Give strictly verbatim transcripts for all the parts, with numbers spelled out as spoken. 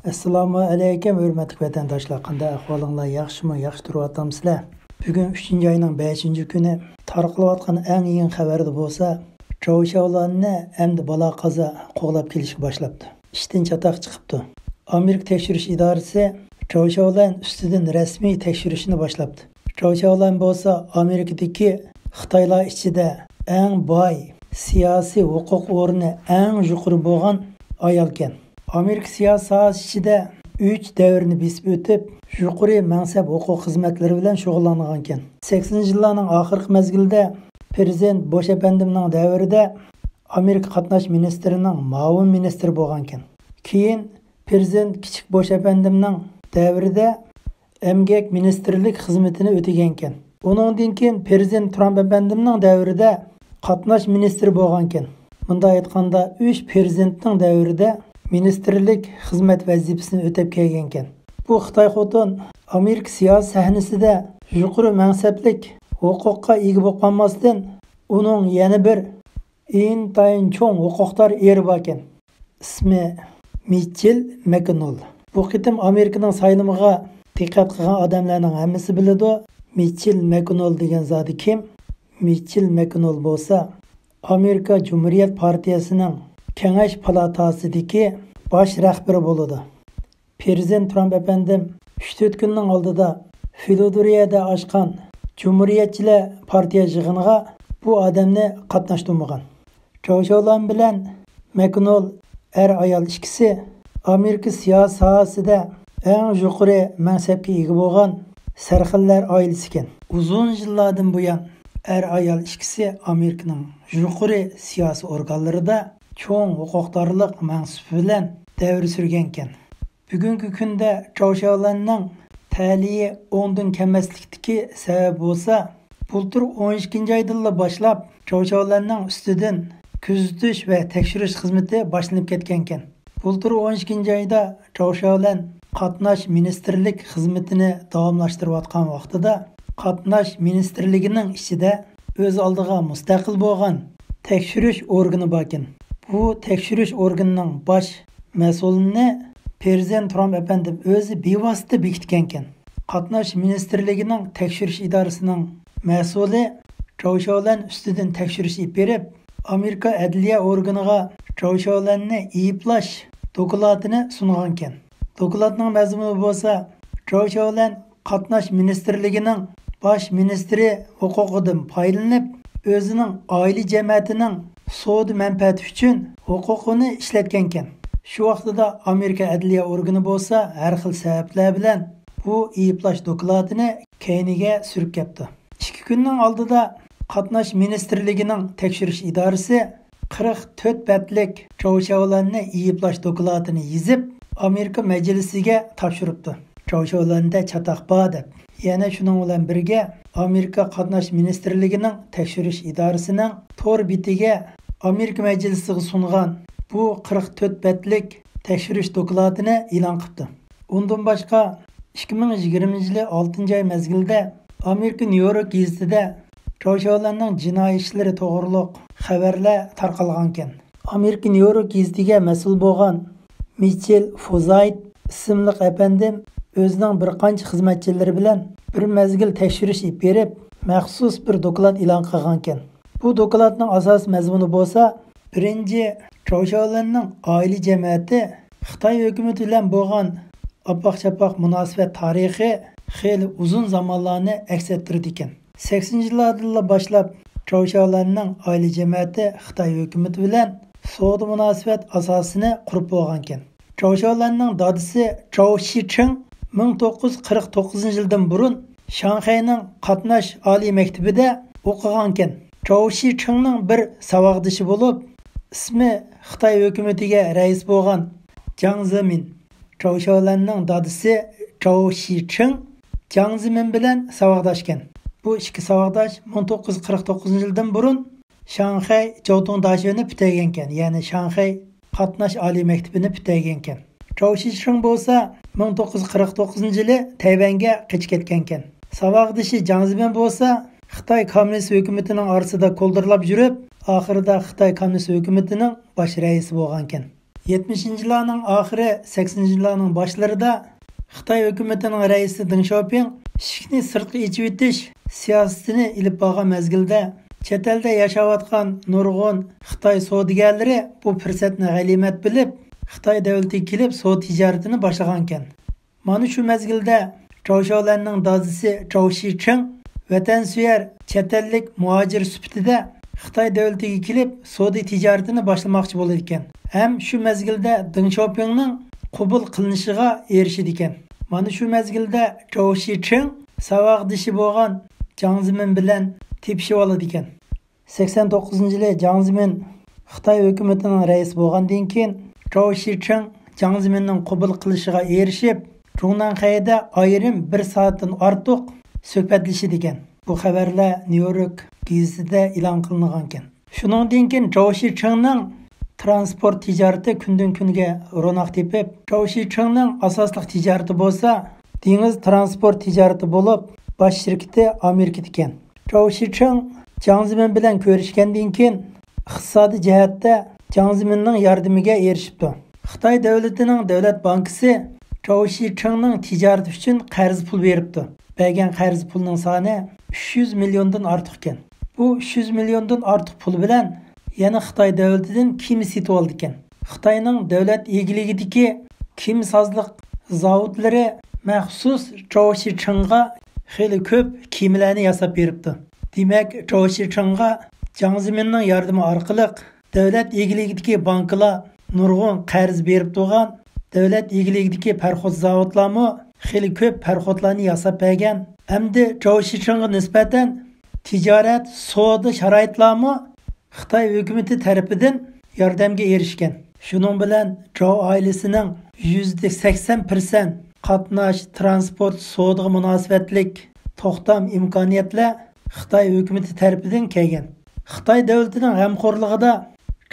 ئەسسالامۇ ئەلەيكۇم، ھۆرمەتلىك ۋەتەنداشلار، قانداق ئەھۋالىڭلار، ياخشىمۇ، ياخشى تۇرۇۋاتامسىلەر؟ بۈگۈن ئۈچىنچى ئاينىڭ بەشىنچى كۈنى. تارقىلىۋاتقان ئەڭ يېڭى خەۋەردە بولسا، چاۋشياۋلاننى ئەمدى بالا قازا قوغلاپ كېلىشكە باشلاپتۇ. ئىشتىن چاتاق چىقىپتۇ. ئامېرىكا تەكشۈرۈش ئىدارىسى چاۋشياۋلان ئۈستىدىن رەسمىي تەكشۈرۈشنى باشلاپتۇ. چاۋشياۋلان بولسا ئامېرىكىدىكى خىتايلار ئىچىدە ئەڭ باي، سىياسىي ھوقۇق ئورنى ئەڭ يۇقىرى بولغان ئايالكەن. ئامېرىكا سىياسىي ساھەسى ئىچىدە ئۈچ دەۋرنى بېسىپ ئۆتۈپ، يۇقىرى مەنسەپ ھوقۇق خىزمەتلىرى بىلەن شۇغۇللانغانكەن. سەكسىنىنچى يىللارنىڭ ئاخىرقى مەزگىلىدە پىرېزىدېنت بۇش ئەپەندىمنىڭ دەۋرىدە ئامېرىكا قاتناش مىنىستىرىنىڭ مۇئاۋىن مىنىستىرى بولغانكەن. كېيىن پىرېزىدېنت كىچىك بۇش ئەپەندىمنىڭ دەۋرىدە ئەمگەك مىنىستىرلىك خىزمىتىنى ئۆتىگەنكەن. ئۇنىڭدىن كېيىن پىرېزىدېنت ترامپ ئەپەندىمنىڭ دەۋرىدە قاتناش مىنىستىرى بولغانكەن. مۇنداق ئېيتقاندا، ئۈچ پىرېزىدېنتنىڭ دەۋرىدە مىنىستىرلىك خىزمەت ۋەزىپىسىنى ئۆتەپ كەلگەنكەن. بۇ خىتاي خوتۇن ئامېرىكا سىياسىي سەھنىسىدە يۇقىرى مەنسەپلىك ھوقۇققا ئىگە بولۇپ قالماستىن، ئۇنىڭ يەنە بىر ئىنتايىن چوڭ ھوقۇقدار ئېرى باركەن. ئىسمى مىچېل مەكنول. بۇ قېتىم ئامېرىكىنىڭ سايلىمىغا دىققەت قىلغان ئادەملەرنىڭ ھەممىسى بىلىدۇ، مىچېل مەكنول دېگەن زادى كىم؟ مىچېل مەكنول بولسا ئامېرىكا جۇمھۇرىيەت پارتىيەسىنىڭ كېڭەش پالاتاسىدىكى باش رەھبىرى بولىدۇ. پىرېزىدېنت ترامپ ئەپەندىم ئۈچ تۆت كۈننىڭ ئالدىدا فىلادېلفىيەدە ئاچقان جۇمھۇرىيەتچىلەر پارتىيە يىغىنىغا بۇ ئادەمنى قاتناشتۇرمىغان. چاۋشياۋلان بىلەن مەكنول ئەر-ئايال ئىككىسى ئامېرىكا سىياسىي ساھەسىدە ئەڭ يۇقىرى مەنسەپكە ئىگە بولغان سەرخىللەر ئائىلىسىكەن. ئۇزۇن يىللاردىن بۇيان ئەر-ئايال ئىككىسى ئامېرىكىنىڭ يۇقىرى سىياسىي ئورگانلىرىدا چوڭ ھوقۇقدارلىق مەنسۇپى بىلەن دەۋر سۈرگەنكەن. بۈگۈنكى كۈندە چاۋشياۋلاننىڭ تەلىيى ئوندىن كەممەسلىكتىكى سەۋەب بولسا، بۇلتۇر ئون ئىككىنچى ئايدىنلا باشلاپ چاۋشياۋلاننىڭ ئۈستىدىن كۆزىتىش ۋە تەكشۈرۈش خىزمىتى باشلىنىپ كەتكەنكەن. بۇلتۇر ئون ئىككىنچى ئايدا چاۋشياۋلان قاتناش مىنىستىرلىك خىزمىتىنى داۋاملاشتۇرۇۋاتقان ۋاقتىدا، قاتناش مىنىستىرلىكىنىڭ ئىچىدە ئۆز ئالدىغا مۇستەقىل بولغان تەكشۈرۈش ئورگىنى باركەن. بۇ تەكشۈرۈش ئورگىنىنىڭ باش مەسئۇلىنى پىرېزىدېنت ترامپ ئەپەندىم ئۆزى بىۋاسىتە بېكىتكەنكەن. قاتناش مىنىستىرلىكىنىڭ تەكشۈرۈش ئىدارىسىنىڭ مەسئۇلى چاۋشياۋلان ئۈستىدىن تەكشۈرۈش ئېلىپ بېرىپ، ئامېرىكا ئەدلىيە ئورگىنىغا چاۋشياۋلاننى ئەيىبلەش دوكلاتىنى سۇنغانكەن. دوكلاتنىڭ مەزمۇنى بولسا، چاۋشياۋلان قاتناش مىنىستىرلىكىنىڭ باش مىنىستىرى ھوقۇقىدىن پايدىلىنىپ، ئۆزىنىڭ ئائىلە جەمەتىنىڭ سودا مەنپەئەتى ئۈچۈن ھوقۇقىنى ئىشلەتكەنكەن. شۇ ۋاقتىدا ئامېرىكا ئەدلىيە ئورگىنى بولسا ھەر خىل سەۋەبلەر بىلەن بۇ ئەيىبلەش دوكلاتىنى كەينىگە سۈرۈپ كەپتۇ. ئىككى كۈننىڭ ئالدىدا قاتناش مىنىستىرلىكىنىڭ تەكشۈرۈش ئىدارىسى قىرىق تۆت بەتلىك چاۋشياۋلاننى ئەيىبلەش دوكلاتىنى يېزىپ، ئامېرىكا مەجلىسىگە تاپشۇرۇپتۇ. چاۋشياۋلاندا چاتاق بار دەپ. يەنە شۇنىڭ بىلەن بىرگە، ئامېرىكا قاتناش مىنىستىرلىكىنىڭ تەكشۈرۈش ئىدارىسىنىڭ تور بېتىگە ئامېرىكا مەجلىسىگە سۇنغان بۇ قىرىق تۆت بەتلىك تەكشۈرۈش دوكلاتىنى ئېلان قىپتۇ. ئۇندىن باشقا، ئىككى مىڭ يىگىرمىنچى يىلى ئالتىنچى ئاي مەزگىلىدە ئامېرىكا نيۇ يورك گېزىتىدە چاۋشياۋلاننىڭ جىنايى ئىشلىرى توغرۇلۇق خەۋەرلەر تارقالغانكەن. ئامېرىكا نيۇ يورك گېزىتىگە مەسئۇل بولغان مىچېل فوزايت ئىسىملىق ئەپەندىم ئۆزىنىڭ بىر قانچە خىزمەتچىلىرى بىلەن بىر مەزگىل تەكشۈرۈش ئېلىپ بېرىپ، مەخسۇس بىر دوكلات ئېلان قىلغانكەن. بۇ دوكلاتنىڭ ئاساسىي مەزمۇنى بولسا، بىرىنچى، چاۋشياۋلاننىڭ ئائىلە جەمەتى خىتاي ھۆكۈمىتى بىلەن بولغان ئاپاق-چاپاق مۇناسىۋەت تارىخى خېلى ئۇزۇن زامانلارنى ئەكس ئەتتۈرىدىكەن. سەكسىنىنچى يىللاردىنلا باشلاپ چاۋشياۋلاننىڭ ئائىلە جەمەتى خىتاي ھۆكۈمىتى بىلەن سودا مۇناسىۋەت ئاساسىنى قۇرۇپ بولغانىكەن. چاۋشياۋلاننىڭ دادىسى چاۋ شىچىڭ مىڭ توققۇز يۈز قىرىق توققۇزىنچى يىلدىن بۇرۇن شاڭخەينىڭ قاتناش ئالىي مەكتىپىدە ئوقۇغانىكەن. چاۋ شىچىڭنىڭ بىر ساۋاقدىشى بولۇپ، ئىسمى خىتاي ھۆكۈمىتىگە رەئىس بولغان جاڭ زېمىن، چاۋشياۋلاننىڭ دادىسى چاۋ شىچىڭ جاڭ زېمىن بىلەن ساۋاقداشكەن. بۇ ئىككى ساۋاقداش مىڭ توققۇز يۈز قىرىق توققۇزىنچى يىلدىن بۇرۇن شاڭخەي جاۋتۇڭ داشۆنى پۈتتۈرگەنكەن، يەنى شاڭخەي قاتناش ئالىي مەكتىپىنى پۈتتۈرگەنكەن. چاۋ شىچىڭ بولسا مىڭ توققۇز يۈز قىرىق توققۇزىنچى يىلى تەيۋەنگە قېچىپ كەتكەنكەن. ساۋاقدىشى جاڭ زېمىن بولسا خىتاي كوممۇنىست ھۆكۈمىتىنىڭ ئارىسىدا كولدۇرلاپ يۈرۈپ، ئاخىرىدا خىتاي كوممۇنىست ھۆكۈمىتىنىڭ باش رەئىسى بولغانكەن. يەتمىشىنچى يىللارنىڭ ئاخىرى، سەكسىنىنچى يىللارنىڭ باشلىرىدا خىتاي ھۆكۈمىتىنىڭ رەئىسى دېڭ شياۋپىڭ ئىشىكنى سىرتقا ئېچىۋېتىش سىياسىتىنى ئېلىپ بارغان مەزگىلدە، چەت ئەلدە ياشاۋاتقان نۇرغۇن خىتاي سودىگەرلىرى بۇ پۇرسەتنى غەنىيمەت بىلىپ، خىتاي دۆلىتىگە كېلىپ سودا تىجارىتىنى باشلىغانىكەن. مانا شۇ مەزگىلدە جاۋ شياۋلەننىڭ دادىسى جاۋ شىچىڭ ۋەتەنسۆيەر چەت ئەللىك مۇھاجىر سۈپىتىدە خىتاي دۆلىتىگە كېلىپ سودا تىجارىتىنى باشلىماقچى بولىدىكەن. ھەم شۇ مەزگىلدە دېڭ شياۋپىڭنىڭ قوبۇل قىلىنىشىغا ئېرىشىدىكەن. مانا شۇ مەزگىلدە جاۋ شىچىڭ ساۋاقدىشى بولغان جاڭ زېمىن بىلەن تېپىشىۋالىدىكەن. سەكسەن توققۇزىنچى يىلى جاڭ زېمىن خىتاي ھۆكۈمىتىنىڭ رەئىسى بولغاندىن كېيىن، جاۋ شىچىڭ جاڭ زېمىننىڭ قوبۇل قىلىشىغا ئېرىشىپ، جۇڭنەنخەيدە ئايرىم بىر سائەتتىن ئارتۇق سۆھبەتلىشىدىكەن. بۇ خەۋەرلەر نيۇ يورك گېزىتىدە ئېلان قىلىنغانىكەن. شۇنىڭدىن كېيىن جاۋ شىچىڭنىڭ ترانسپورت تىجارىتى كۈندىن-كۈنگە روناق تېپىپ، جاۋ شىچىڭنىڭ ئاساسلىق تىجارىتى بولسا دېڭىز ترانسپورت تىجارىتى بولۇپ، باش شىركىتى ئامېرىكىدىكەن. جاۋ شىچىڭ جاڭ زېمىن بىلەن كۆرۈشكەندىن كېيىن، ئىقتىسادىي جەھەتتە جاڭ زېمىننىڭ ياردىمىگە ئېرىشىپتۇ. خىتاي دۆلىتىنىڭ دۆلەت بانكىسى جاۋ شىچىڭنىڭ تىجارىتى ئۈچۈن قەرز پۇل بېرىپتۇ. بەرگەن قەرز پۇلنىڭ سانى ئۈچ يۈز مىليوندىن ئارتۇقكەن. بۇ ئۈچ يۈز مىليوندىن ئارتۇق پۇل بىلەن يەنە خىتاي دۆلىتىدىن كېمە سېتىۋالىدىكەن. خىتاينىڭ دۆلەت ئىگىلىكىدىكى كېمىسازلىق زاۋۇتلىرى مەخسۇس جاۋ شىچىڭغا خېلى كۆپ كېمىلەرنى ياساپ بېرىپتۇ. دېمەك، جاۋ شىچىڭغا جاڭ زېمىننىڭ ياردىمى ئارقىلىق دۆلەت ئىگىلىكىدىكى بانكىلار نۇرغۇن قەرز بېرىپ تۇرغان، دۆلەت ئىگىلىكىدىكى پاراخوت زاۋۇتلارمۇ خېلى كۆپ پاراخوتلارنى ياساپ بەرگەن. ئەمدى جاۋ شىچىڭغا نىسبەتەن تىجارەت، سودا شارائىتلارمۇ خىتاي ھۆكۈمىتى تەرىپىدىن ياردەمگە ئېرىشكەن. شۇنىڭ بىلەن جاۋ ئائىلىسىنىڭ يۈزدە سەكسەن پىرسەنت قاتناش، ترانسپورت، سودىغا مۇناسىۋەتلىك توختام، ئىمكانىيەتلەر خىتاي ھۆكۈمىتى تەرىپىدىن كەلگەن. خىتاي دۆلىتىنىڭ غەمخورلۇقىدا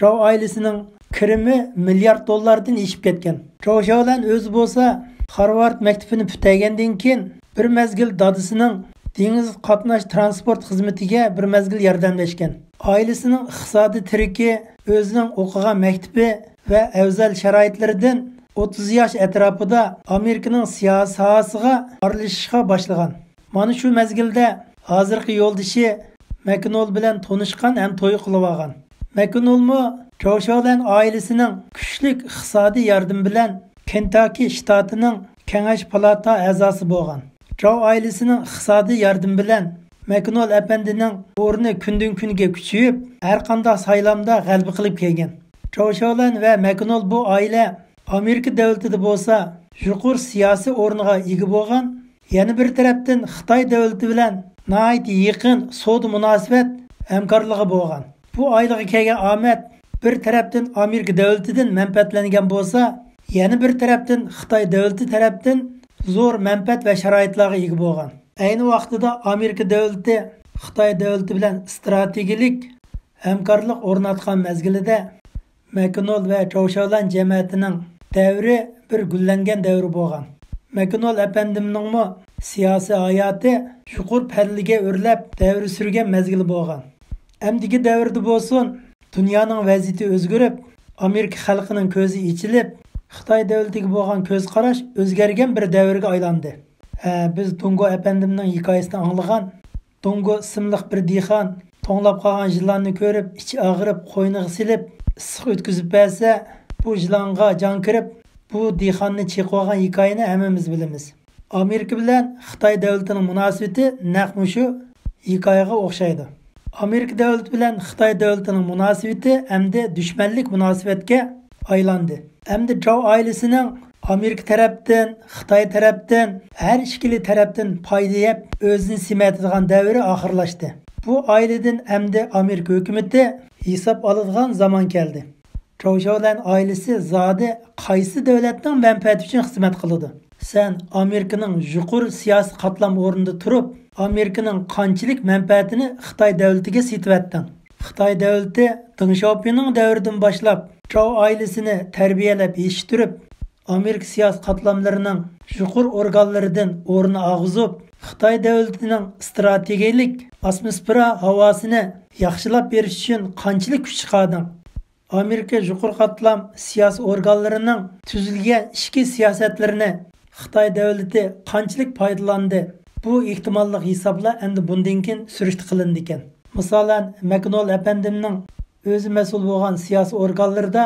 جاۋ ئائىلىسىنىڭ كىرىمى مىليارد دوللاردىن ئېشىپ كەتكەن. جاۋ شياۋلەن ئۆزى بولسا خارۋارد مەكتىپىنى پۈتتۈرگەندىن كېيىن، بىر مەزگىل دادىسىنىڭ دېڭىز قاتناش ترانسپورت خىزمىتىگە بىر مەزگىل ياردەملەشكەن. ئائىلىسىنىڭ ئىقتىسادىي تىرىكى ئۆزىنىڭ ئوقۇغان مەكتىپى ۋە ئەۋزەل شارائىتلىرىدىن ئوتتۇز ياش ئەتراپىدا ئامېرىكىنىڭ سىياسىي ساھەسىگە ئارىلىشىشقا باشلىغان. مانا شۇ مەزگىلدە ھازىرقى يولدىشى مەكنول بىلەن تونۇشقان ھەم توي قىلىۋالغان. مەكنولمۇ جاۋ شياۋلەن ئائىلىسىنىڭ كۈچلۈك ئىقتىسادىي ياردىمى بىلەن كېنتاكى شتاتىنىڭ كېڭەش پالاتا ئەزاسى بولغان. جاۋ ئائىلىسىنىڭ ئىقتىسادىي ياردىمى بىلەن مەكنول ئەپەندىنىڭ ئورنى كۈندىن-كۈنگە كۈچىيىپ، ھەرقانداق سايلامدا غەلىبە قىلىپ كەلگەن. جاۋ شياۋلەن ۋە مەكنول بۇ ئائىلە ئامېرىكا دۆلىتىدە بولسا يۇقىرى سىياسىي ئورۇنغا ئىگە بولغان، يەنە بىر تەرەپتىن خىتاي دۆلىتى بىلەن ناھايىتى يېقىن سودا مۇناسىۋەت، ھەمكارلىقى بولغان. بۇ ئائىلىگە كەلگەن ئامەت بىر تەرەپتىن ئامېرىكا دۆلىتىدىن مەنپەئەتلەنگەن بولسا، يەنە بىر تەرەپتىن خىتاي دۆلىتى تەرەپتىن زور مەنپەئەت ۋە شارائىتلارغا ئىگە بولغان. ئەينى ۋاقتىدا ئامېرىكا دۆلىتى خىتاي دۆلىتى بىلەن ئىستراتېگىيىلىك ھەمكارلىق ئورناتقان مەزگىلىدە، مەكنول ۋە جاۋ شياۋلەن جەمەتىنىڭ دەۋرى بىر گۈللەنگەن دەۋر بولغان. مەكنول ئەپەندىمنىڭمۇ سىياسىي ھاياتى يۇقىرى پەللىگە ئۆرلەپ دەۋر سۈرگەن مەزگىل بولغان. ئەمدىكى دەۋردە بولسۇن، دۇنيانىڭ ۋەزىيىتى ئۆزگىرىپ، ئامېرىكا خەلقىنىڭ كۆزى ئېچىلىپ، خىتاي دۆلىتىگە بولغان كۆز قاراش ئۆزگەرگەن بىر دەۋرگە ئايلاندى. ھە، بىز دۇڭگو ئەپەندىمنىڭ ھېكايىسىنى ئاڭلىغان. دۇڭگو ئىسىملىق بىر دېھقان توڭلاپ قالغان يىلاننى كۆرۈپ، ئىچى ئاغرىپ، قوينىغا سېلىپ، ئىسسىق ئۆتكۈزۈپ بەرسە، بۇ يىلانغا جان كىرىپ، بۇ دېھقاننى چېقىۋالغان ھېكايىنى ھەممىمىز بىلىمىز. ئامېرىكا بىلەن خىتاي دۆلىتىنىڭ مۇناسىۋىتى نەق مۇشۇ ھېكايىگە ئوخشايدۇ. ئامېرىكا دۆلىتى بىلەن خىتاي دۆلىتىنىڭ مۇناسىۋىتى ئەمدى دۈشمەنلىك مۇناسىۋەتكە ئايلاندى. ئەمدى جاۋ ئائىلىسىنىڭ ئامېرىكا تەرەپتىن، خىتاي تەرەپتىن، ھەر ئىككىلى تەرەپتىن پايدا يەپ، ئۆزىنى سېمەتىدىغان دەۋرى ئاخىرلاشتى. بۇ ئائىلىدىن ئەمدى ئامېرىكا ھۆكۈمىتى ھېساب ئالىدىغان زامان كەلدى. جاۋ شياۋلەن ئائىلىسى زادى قايسى دۆلەتنىڭ مەنپەئەتى ئۈچۈن خىزمەت قىلىدۇ؟ سەن ئامېرىكىنىڭ يۇقىرى سىياسىي قاتلام ئورنىدا تۇرۇپ، ئامېرىكىنىڭ قانچىلىك مەنپەئەتىنى خىتاي دۆلىتىگە سېتىۋەتتىڭ؟ خىتاي دۆلىتى دېڭ شياۋپىڭنىڭ دەۋرىدىن باشلاپ جاۋ ئائىلىسىنى تەربىيەلەپ يېتىشتۈرۈپ، ئامېرىكا سىياسىي قاتلاملىرىنىڭ يۇقىرى ئورگانلىرىدىن ئورنىنى ئالغۇزۇپ، خىتاي دۆلىتىنىڭ ئىستراتېگىيەلىك ئاتموسفېرا ھاۋاسىنى ياخشىلاپ بېرىش ئۈچۈن قانچىلىك كۈچ چىقاردىڭ؟ ئامېرىكا يۇقىرى قاتلام سىياسىي ئورگانلىرىنىڭ تۈزۈلگەن ئىچكى سىياسەتلىرىنى خىتاي دۆلىتى قانچىلىك پايدىلاندى؟ بۇ ئېھتىماللىق ھېسابلار ئەمدى بۇندىن كېيىن سۈرۈشتە قىلىنىدىكەن. مىسالەن، مەكنول ئەپەندىمنىڭ ئۆزى مەسئۇل بولغان سىياسىي ئورگانلىرىدا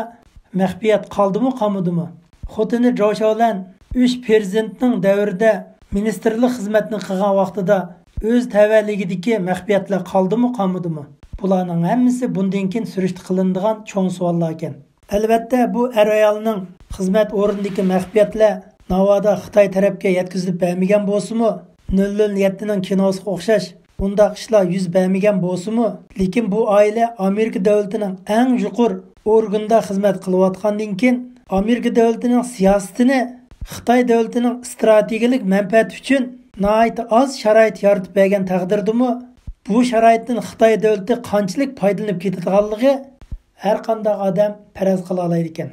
مەخپىيەت قالدىمۇ، قالمىدىمۇ؟ خوتۇنى جاۋ شياۋلەن ئۈچ پېرزەنتنىڭ دەۋرىدە مىنىستىرلىق خىزمەتنى قىلغان ۋاقتىدا ئۆز تەۋەلىكىدىكى مەخپىيەتلەر قالدىمۇ، قالمىدىمۇ؟ بۇلارنىڭ ھەممىسى بۇندىن كېيىن سۈرۈشتە قىلىنىدىغان چوڭ سوئاللاركەن. ئەلۋەتتە، بۇ ئەر-ئايالنىڭ خىزمەت ئورنىدىكى مەخپىيەتلەر ناۋادا خىتاي تەرەپكە يەتكۈزۈلۈپ بەرمىگەن بولسىمۇ، نۆل نۆل يەتتىنىڭ كىنوسىغا ئوخشاش ئۇنداق ئىشلار يۈز بەرمىگەن بولسىمۇ، لېكىن بۇ ئائىلە ئامېرىكا دۆلىتىنىڭ ئەڭ يۇقىرى ئورگىنىدا خىزمەت قىلىۋاتقاندىن كېيىن، ئامېرىكا دۆلىتىنىڭ سىياسىتىنى خىتاي دۆلىتىنىڭ ئىستراتېگىيەلىك مەنپەئەتى ئۈچۈن ناھايىتى ئاز شارائىت يارىتىپ بەرگەن تەقدىردىمۇ، بۇ شارائىتتىن خىتاي دۆلىتى قانچىلىك پايدىلىنىپ كېتىدىغانلىقى ھەر قانداق ئادەم پەرەز قىلالايدىكەن.